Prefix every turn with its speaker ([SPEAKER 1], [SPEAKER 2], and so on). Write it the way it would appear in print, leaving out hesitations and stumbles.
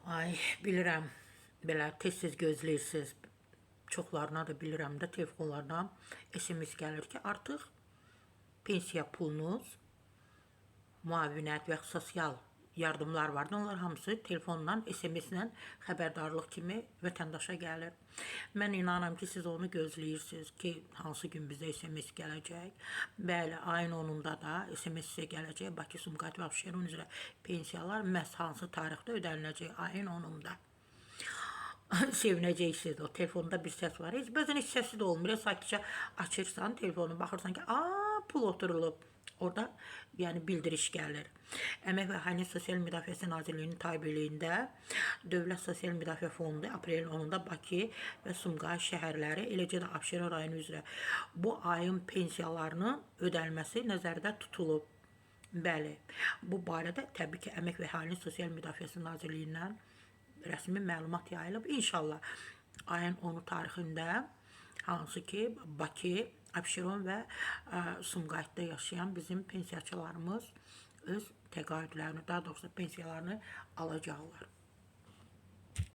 [SPEAKER 1] Ay, bilirəm, belə tez-tez gözləyirsiniz. Çoxlarına da bilirəm də telefonlarına SMS gəlir ki, artıq pensiya pulunuz, müavinət və sosial yardımlar vardı. Onlar hamısı telefonla, SMS-lə xəbərdarlıq kimi vətəndaşa gəlir. Mən inanıram ki, siz onu gözləyirsiniz ki, hansı gün bizə SMS gələcək. Bəli, ayın 10-unda da SMS sizə gələcək. Bakı, Sumqayıt və Abşeron üzrə pensiyalar məhz hansı tarixdə ödəniləcək? Ayın 10-unda. Sevinəcəksiniz. O telefonda bir səs var. Heç bəzən heç səsi də olmur. Sakitcə açırsan telefonu, baxırsan ki, a, pul oturulub. Orada yəni bildiriş gəlir. Əmək və Əhalinin Sosial Müdafiəsi Nazirliyinin tabeliyində Dövlət Sosial Müdafiə Fondu aprelin 10-da Bakı və Sumqayıt şəhərləri, eləcə də Abşeron rayonu üzrə bu ayın pensiyalarının ödənilməsi nəzərdə tutulub. Bəli, bu barədə təbii ki, Əmək və Əhalinin Sosial Müdafiəsi Nazirliyindən rəsmi məlumat yayılıb. İnşallah ayın 10-u tarixində hansı ki Bakı, Abşeron və Sumqayıtda yaşayan bizim pensiyaçılarımız öz təqaüdlərini, daha doğrusu pensiyalarını alacaqlar.